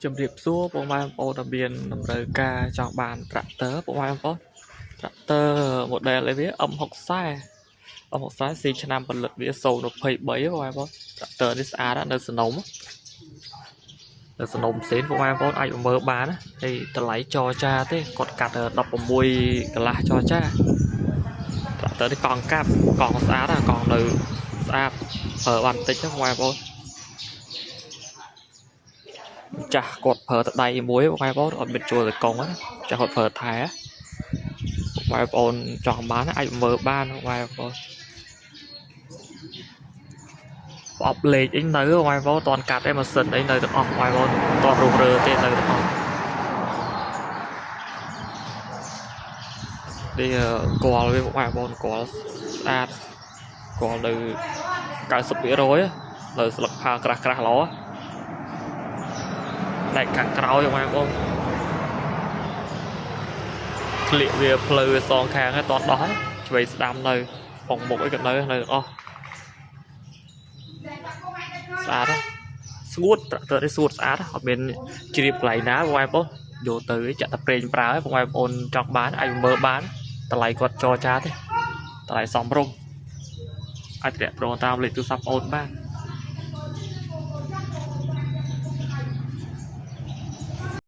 ជំរាបសួរពុកម៉ែបងប្អូនដែលមានតម្រូវការចង់បានត្រាក់ទ័រពុកម៉ែបងប្អូនត្រាក់ទ័រ model អីវា M60 M60 ស៊ីឆ្នាំផលិតវា023ពុកម៉ែបងប្អូនត្រាក់ទ័រនេះស្អាតណាស់នៅសនំនៅសនំផ្សេងពុកម៉ែបងប្អូនអាចមកមើលបានណាហើយតម្លៃចរចាទេគាត់កាត់16កន្លះចរចាត្រាក់ទ័រនេះកង់កាប់កង់ស្អាតណាស់កង់នៅស្អាតប្រើបានតិចណាពុកម៉ែបងប្អូន ម្ចាស់គាត់ប្រើតែដៃមួយបងប្អូនអត់មានជួលទៅកង់ណាម្ចាស់គាត់ប្រើថែបងប្អូនចង់បានអាចមើលបានបងប្អូនប្រអប់លេខអីនៅបងប្អូនតន់កាត់ឯម៉ាស៊ីនអីនៅទាំងអស់បងប្អូនតន់រុះរើទេនៅទាំងអស់នេះគាល់វាបងប្អូនគាល់ស្អាតគាល់នៅ90%នៅស្លឹកផាក្រាស់ក្រាស់ល្អផ្នែកខាងក្រោយបងប្អូន ធ្លាកវាផ្លូវវាសងខាងហើយតន់ដោះហ្នឹងឆ្វេងស្ដាំនៅផងមុខអីក៏នៅនៅទាំងអស់ស្អាតណាស់ស្ងួតត្រាក់ទ័រនេះស្ងួតស្អាតណាស់អត់មានជ្រាបកន្លែងណាបងប្អូនយកទៅចាក់តែប្រេងប្រើហើយបងប្អូនចង់បានអាចមើលបានតម្លៃគាត់ចរចាទេតម្លៃសមរម្យអាចតាក់ទងតាមលេខទូរស័ព្ទអូនបាន។